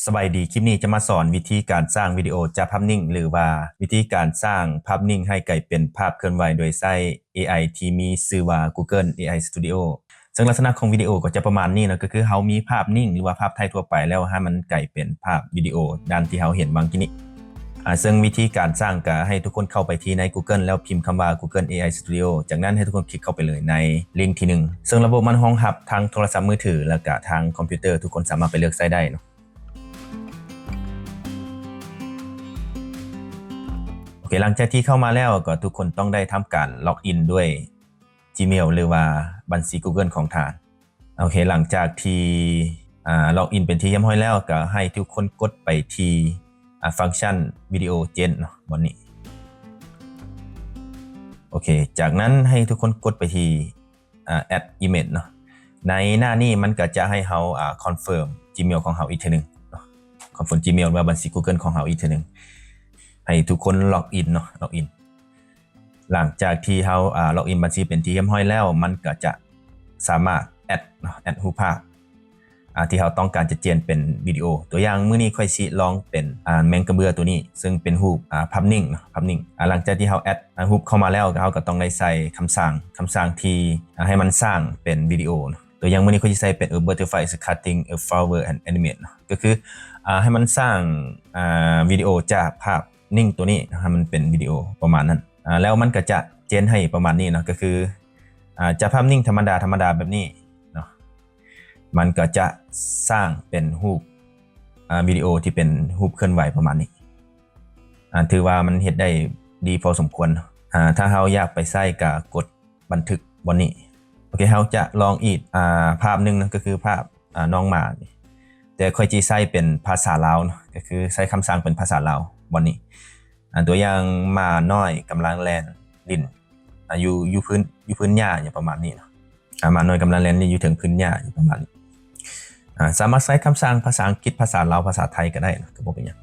ສະບາຍດີ, ຄລິບນີ້ຈະມາສອນວິທີການສ້າງວິດີໂອຈາກພາບນິ້ງ ຫຼືວ່າວິທີການສ້າງພາບນິ້ງໃຫ້ກາຍເປັນພາບເຄື່ອນໄຫວໂດຍໃຊ້ ເອໄອ ທີ່ມີຊື່ວ່າ Google ເອໄອ Studio. ເຊິ່ງລັກສະນະຂອງວິດີໂອກໍຈະປະມານນີ້ເນາະ, ກໍຄືເຮົາມີພາບນິ້ງ ຫຼືວ່າພາບຖ່າຍທົ່ວໄປ ແລ້ວໃຫ້ມັນກາຍເປັນພາບວິດີໂອດັ່ງທີ່ເຮົາເຫັນຫວ່າງກີ້ນີ້. ອາ ເຊິ່ງວິທີການສ້າງກໍໃຫ້ທຸກຄົນເຂົ້າໄປທີ່ໃນ Google ແລ້ວພິມຄຳວ່າ Google ເອໄອ Studio, ຈາກນັ້ນໃຫ້ທຸກຄົນຄລິກເຂົ້າໄປເລີຍໃນລິ້ງທີໜຶ່ງ. ເຊິ່ງລະບົບມັນຮອງຮັບທັງໂທລະສັບມືຖື ແລ້ວກະທາງຄອມພິວເຕີ, ທຸກຄົນສາມາດໄປເລືອກໃຊ້ໄດ້ເນາະ. ໂອເຄ, ຫຼັງຈາກທີ່ເຂົ້າມາແລ້ວ ກໍທຸກຄົນຕ້ອງໄດ້ທຳການລັອກອິນດ້ວຍ Gmail ຫຼືວ່າບັນຊີ Google ຂອງທ່ານ. ໂອເຄ, ຫຼັງຈາກທີ່ ອາ ລັອກອິນເປັນທີ່ຮຽບຮ້ອຍແລ້ວ, ກໍໃຫ້ທຸກຄົນກົດໄປທີ່ ອາ ຟັງຊັນວິດີໂອເຈນເນາະ, ບ່ອນນີ້. ໂອເຄ, ຈາກນັ້ນໃຫ້ທຸກຄົນກົດໄປທີ່ ອາ Add Image ເນາະ. ໃນໜ້ານີ້ມັນກໍຈະໃຫ້ເຮົາ ອາ confirm Gmail ຂອງເຮົາອີກເທື່ອໜຶ່ງເນາະ, confirm Gmail ຫຼືວ່າບັນຊີ Google ຂອງເຮົາອີກເທື່ອໜຶ່ງ. ໃຫ້ທຸກຄົນລັອກອິນເນາະ, ລັອກອິນ. ຫຼັງຈາກທີ່ເຮົາ ອາ ລັອກອິນບັນຊີເປັນທີ່ຮຽບຮ້ອຍແລ້ວ, ມັນກໍຈະສາມາດ add ເນາະ, add ຮູບພາບ ອາ ທີ່ເຮົາຕ້ອງການຈະເຈນເປັນວິດີໂອ. ຕົວຢ່າງ ມື້ນີ້ຂ້ອຍຊິລອງເປັນ ອາ ແມງກະເບື້ອຕົວນີ້, ເຊິ່ງເປັນຮູບ ອາ ພາບນິ້ງເນາະ, ພາບນິ້ງ. ອາ ຫຼັງຈາກທີ່ເຮົາ add ອາ ຮູບເຂົ້າມາແລ້ວ, ເຮົາກໍຕ້ອງໄດ້ໃສ່ຄຳສັ່ງ, ຄຳສັ່ງທີ່ ອາ ໃຫ້ມັນສ້າງເປັນວິດີໂອເນາະ. ຕົວຢ່າງ ມື້ນີ້ຂ້ອຍຊິໃສ່ເປັນ A butterfly is cutting a flower and animate ເນາະ, ກໍຄື ອາ ໃຫ້ມັນສ້າງ ອາ ວິດີໂອຈາກພາບ ນິ້ງຕົວນີ້ໃຫ້ມັນເປັນວິດີໂອປະມານນັ້ນ. ອາ ແລ້ວມັນກໍຈະເຈນໃຫ້ປະມານນີ້ເນາະ, ກໍຄື ອາ ຈາກພາບນິ້ງທຳມະດາ, ທຳມະດາແບບນີ້ເນາະ, ມັນກໍຈະສ້າງເປັນຮູບ ອາ ວິດີໂອທີ່ເປັນຮູບເຄື່ອນໄຫວປະມານນີ້. ອາ ຖືວ່າມັນເຮັດໄດ້ດີພໍສົມຄວນເນາະ. ອາ ຖ້າເຮົາຢາກໄປໃຊ້ກໍກົດ ບັນທຶກບ່ອນນີ້. ໂອເຄ, ເຮົາຈະລອງອີກ ອາ ພາບໜຶ່ງເນາະ, ກໍຄືພາບ ອາ ນ້ອງໝານີ້, ແຕ່ຂ້ອຍຊິໃຊ້ເປັນພາສາລາວເນາະ, ກໍຄືໃຊ້ຄຳສັ່ງເປັນພາສາລາວບ່ອນນີ້. ອາ ຕົວຢ່າງ ໝານ້ອຍກຳລັງແລ່ນຫຼິ້ນ ອາ ຢູ່ ຢູ່ພື້ນ ຢູ່ພື້ນຫຍ້າ ຫຍັງປະມານນີ້ເນາະ. ອາ ໝານ້ອຍກຳລັງແລ່ນຫຼິ້ນຢູ່ເທິງພື້ນຫຍ້າ ຫຍັງປະມານນີ້. ອາ ສາມາດໃຊ້ຄຳສັ່ງພາສາອັງກິດ, ພາສາລາວ, ພາສາໄທກໍໄດ້ເນາະ, ກໍບໍ່ເປັນຫຍັງ.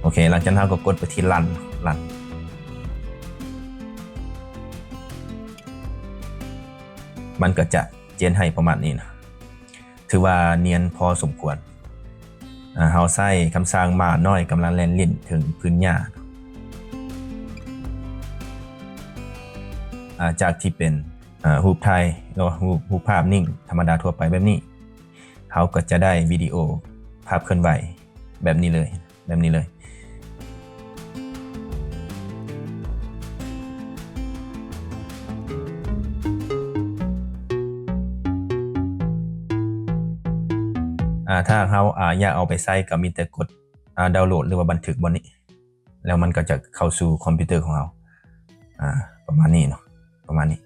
ໂອເຄ, ຫຼັງຈາກນັ້ນເຮົາກໍກົດໄປທີ່ Run, Run. ມັນກໍຈະເຈນໃຫ້ປະມານນີ້ນະ. ຖືວ່ານຽນພໍສົມຄວນ. ອາ ເຮົາໃຊ້ຄຳສັ່ງ ໝານ້ອຍກຳລັງແລ່ນຫຼິ້ນເທິງພື້ນຫຍ້າ. ອາ ຈາກທີ່ເປັນ ອາ ຮູບຖ່າຍ ຫຼືວ່າຮູບ ຮູບພາບນິ້ງທຳມະດາທົ່ວໄປແບບນີ້ ເຮົາກໍຈະໄດ້ວິດີໂອພາບເຄື່ອນໄຫວແບບນີ້ເລີຍ. ແບບນີ້ເລີຍ. ອາ ຖ້າເຮົາ ອາ ຢາກເອົາໄປໃຊ້ ກໍມີແຕ່ກົດ ອາ ດາວໂຫຼດ ຫຼືວ່າບັນທຶກບ່ອນນີ້ ແລ້ວມັນກໍຈະເຂົ້າສູ່ຄອມພິວເຕີຂອງເຮົາ. ອາ ປະມານນີ້ເນາະ, ປະມານນີ້.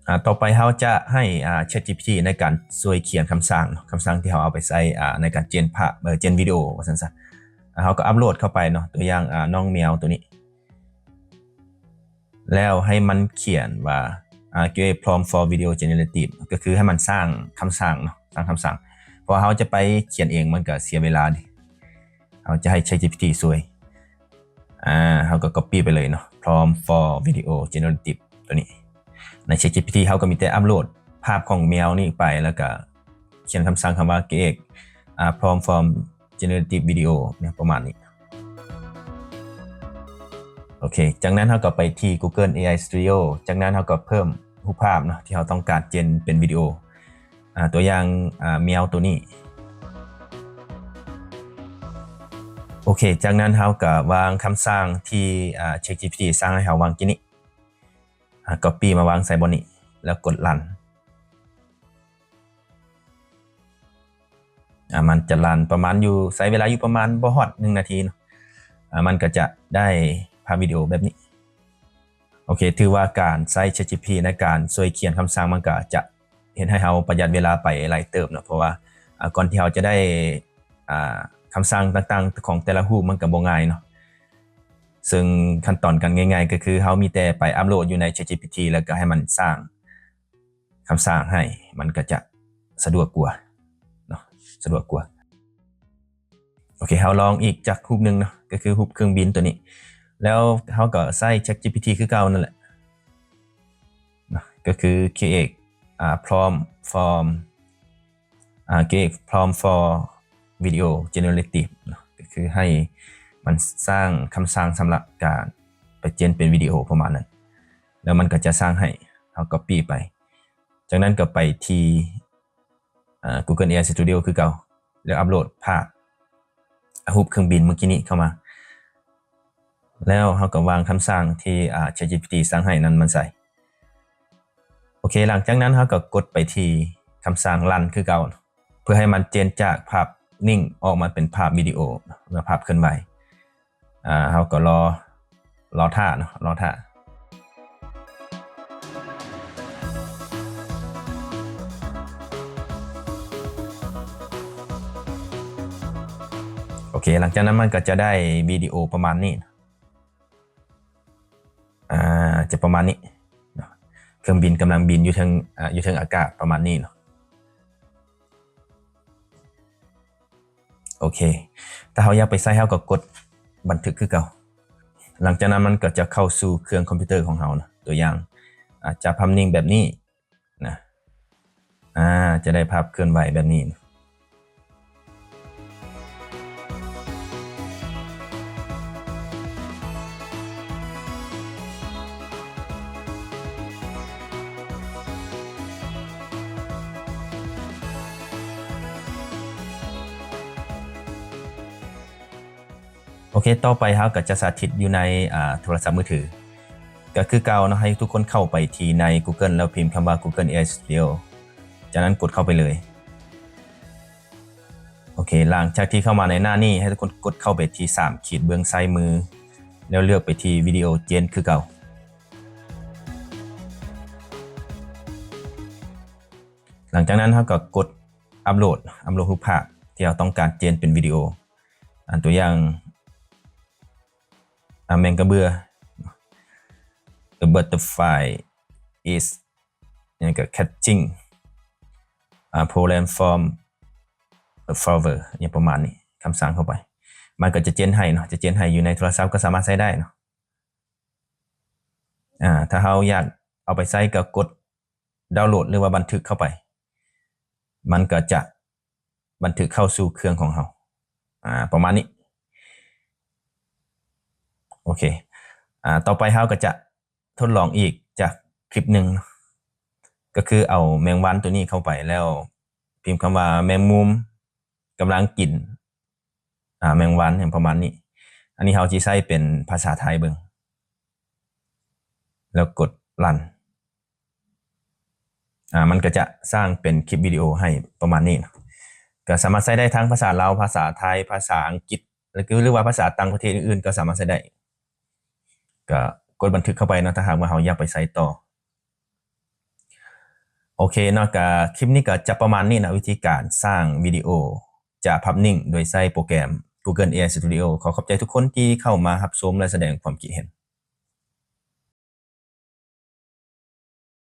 ອາ ຕໍ່ໄປເຮົາຈະໃຫ້ ອາ ChatGPT ໃນການຊ່ວຍຂຽນຄຳສັ່ງເນາະ, ຄຳສັ່ງທີ່ເຮົາເອົາໄປໃຊ້ ອາ ໃນການເຈນພາບ ເອີ ເຈນວິດີໂອວ່າຊັ້ນຊະ. ອາ ເຮົາກໍອັບໂຫຼດເຂົ້າໄປເນາະ, ຕົວຢ່າງ ອາ ນ້ອງແມວຕົວນີ້ ແລ້ວໃຫ້ມັນຂຽນວ່າ ອາ create prompt for video generative ກໍຄືໃຫ້ມັນສ້າງຄຳສັ່ງເນາະ, ສ້າງຄຳສັ່ງ. ເພາະວ່າເຮົາຈະໄປຂຽນເອງ ມັນກໍເສຍເວລາເດ. ເຮົາຈະໃຫ້ ChatGPT ຊ່ວຍ. ອາ ເຮົາກໍ copy ໄປເລີຍເນາະ, prompt for video generative ຕົວນີ້. ໃນ ChatGPT ເຮົາກໍມີແຕ່ອັບໂຫຼດພາບຂອງແມວນີ້ໄປ ແລ້ວກໍຂຽນຄຳສັ່ງຄຳວ່າ create ອາ prompt from generative video ເນາະ, ປະມານນີ້. ໂອເຄ, ຈາກນັ້ນເຮົາກໍໄປທີ່ Google ເອໄອ Studio, ຈາກນັ້ນເຮົາກໍເພີ່ມຮູບພາບເນາະ ທີ່ເຮົາຕ້ອງການເຈນເປັນວິດີໂອ. ອາ ຕົວຢ່າງ ອາ ແມວຕົວນີ້. ໂອເຄ, ຈາກນັ້ນເຮົາກໍວາງຄຳສັ່ງທີ່ ອາ ChatGPT ສ້າງໃຫ້ເຮົາຫວ່າງກີ້ນີ້. ອາ copy ມາວາງໃສ່ບ່ອນນີ້ ແລ້ວກົດ run. ອາ ມັນຈະຣັນປະມານຢູ່ ໃຊ້ເວລາຢູ່ປະມານບໍ່ຮອດໜຶ່ງນາທີເນາະ. ອາ ມັນກໍຈະໄດ້ພາບວິດີໂອແບບນີ້. ໂອເຄ, ຖືວ່າການໃຊ້ ChatGPT ໃນການຊ່ວຍຂຽນຄຳສັ່ງ ມັນກໍຈະເຮັດໃຫ້ເຮົາປະຢັດເວລາໄປຫຼາຍເຕີບເນາະ, ເພາະວ່າ ອາ ກ່ອນທີ່ເຮົາຈະໄດ້ ອາ ຄຳສັ່ງຕ່າງໆຂອງແຕ່ລະຮູບ ມັນກໍບໍ່ງ່າຍເນາະ. ເຊິ່ງຂັ້ນຕອນການງ່າຍໆ ກໍຄືເຮົາມີແຕ່ໄປອັບໂຫຼດຢູ່ໃນ ChatGPT ແລ້ວກໍໃຫ້ມັນສ້າງ ຄຳສັ່ງໃຫ້ ມັນກໍຈະສະດວກກວ່າເນາະ, ສະດວກກວ່າ. ໂອເຄ, ເຮົາລອງອີກຈັກຮູບໜຶ່ງເນາະ, ກໍຄືຮູບເຄື່ອງບິນຕົວນີ້. ແລ້ວເຮົາກໍໃຊ້ ChatGPT ຄືເກົ່ານັ້ນແຫຼະ. ກໍຄື create ອາ prompt from ອາ create prompt for video generative ເນາະ ກໍຄືໃຫ້ມັນສ້າງຄຳສັ່ງສຳລັບການໄປເຈນເປັນວິດີໂອປະມານນັ້ນ ແລ້ວມັນກໍຈະສ້າງໃຫ້ ເຮົາ copy ໄປ. ຈາກນັ້ນກໍໄປທີ່ ອາ Google ເອໄອ Studio ຄືເກົ່າ ແລ້ວອັບໂຫຼດພາບ ອາ ຮູບເຄື່ອງບິນເມື່ອກີ້ນີ້ເຂົ້າມາ ແລ້ວເຮົາກໍວາງຄຳສັ່ງທີ່ ອາ ChatGPT ສັ່ງໃຫ້ນັ້ນມັນໃສ່. ໂອເຄ ຫຼັງຈາກນັ້ນເຮົາກໍກົດໄປທີ່ຄຳສັ່ງ run ຄືເກົ່າ ເພື່ອໃຫ້ມັນເຈນຈາກພາບນິ້ງອອກມາເປັນພາບວິດີໂອ ຫຼືພາບເຄື່ອນໄຫວ. ອາ ເຮົາກໍລໍ ລໍຖ້າເນາະ ລໍຖ້າ. ໂອເຄ ຫຼັງຈາກນັ້ນມັນກໍຈະໄດ້ວິດີໂອປະມານນີ້ ອາ ຈະປະມານນີ້ເນາະ ເຄື່ອງບິນກຳລັງບິນຢູ່ເທິງ ອາ ຢູ່ເທິງອາກາດປະມານນີ້ເນາະ. ໂອເຄ ຖ້າເຮົາຢາກໄປໃຊ້ ເຮົາກໍກົດບັນທຶກຄືເກົ່າ. ຫຼັງຈາກນັ້ນມັນກໍຈະເຂົ້າສູ່ເຄື່ອງຄອມພິວເຕີຂອງເຮົານະ. ຕົວຢ່າງ ອາ ຈາກພາບນິ້ງແບບນີ້ນະ ອາ ຈະໄດ້ພາບເຄື່ອນໄຫວແບບນີ້ນະ. ໂອເຄ ຕໍ່ໄປເຮົາກໍຈະສາທິດຢູ່ໃນ ອາ ໂທລະສັບມືຖື ກໍຄືເກົ່າເນາະ ໃຫ້ທຸກຄົນເຂົ້າໄປທີ່ໃນ Google ແລ້ວພິມຄຳວ່າ Google ເອໄອ Studio ຈາກນັ້ນກົດເຂົ້າໄປເລີຍ. ໂອເຄ ຫຼັງຈາກທີ່ເຂົ້າມາໃນໜ້ານີ້ ໃຫ້ທຸກຄົນກົດເຂົ້າໄປທີ່ສາມຂີດເບື້ອງຊ້າຍມື ແລ້ວເລືອກໄປທີ່ວິດີໂອເຈນຄືເກົ່າ. ຫຼັງຈາກນັ້ນເຮົາກໍກົດອັບໂຫຼດ ອັບໂຫຼດຮູບພາບທີ່ເຮົາຕ້ອງການເຈນເປັນວິດີໂອ. ອາ ຕົວຢ່າງ ອາ ແມງກະເບືອ The butterfly is ຫຍັງກໍ catching ອາ pollen from the flower ຫຍັງປະມານນີ້ ຄຳສັ່ງເຂົ້າໄປ ມັນກໍຈະເຈນໃຫ້ເນາະ ຈະເຈນໃຫ້ຢູ່ໃນໂທລະສັບກໍສາມາດໃຊ້ໄດ້ເນາະ. ອາ ຖ້າເຮົາຢາກເອົາໄປໃຊ້ກໍກົດດາວໂຫຼດ ຫຼືວ່າບັນທຶກເຂົ້າໄປ ມັນກໍຈະບັນທຶກເຂົ້າສູ່ເຄື່ອງຂອງເຮົາ ອາ ປະມານນີ້. ໂອເຄ ອາ ຕໍ່ໄປເຮົາກໍຈະ ທົດລອງອີກຈາກຄລິບໜຶ່ງເນາະ ກໍຄືເອົາແມງວັນຕົວນີ້ເຂົ້າໄປ ແລ້ວພິມຄຳວ່າ ແມງມຸມກຳລັງກິນ ອາ ແມງວັນ ຫຍັງປະມານນີ້. ອັນນີ້ເຮົາຊິໃຊ້ເປັນພາສາໄທເບິ່ງ ແລ້ວກົດຣັນ ອາ ມັນກໍຈະສ້າງເປັນຄລິບວິດີໂອໃຫ້ປະມານນີ້ເນາະ. ກໍສາມາດໃຊ້ໄດ້ທັງພາສາລາວ, ພາສາໄທ, ພາສາອັງກິດ ຫຼື ຫຼືວ່າພາສາຕ່າງປະເທດອື່ນໆກໍສາມາດໃຊ້ໄດ້. ກໍກົດບັນທຶກເຂົ້າໄປເນາະ ຖ້າຫາກວ່າເຮົາຢາກໄປໃຊ້ຕໍ່. ໂອເຄເນາະ ກໍຄລິບນີ້ກໍຈະປະມານນີ້ເນາະ ວິທີການສ້າງວິດີໂອຈາກພາບນິ້ງໂດຍໃຊ້ໂປຣແກຣມ Google ເອໄອ Studio. ຂໍຂອບໃຈທຸກຄົນທີ່ເຂົ້າມາຮັບຊົມ ແລະ ສະແດງຄວາມຄິດເຫັນ.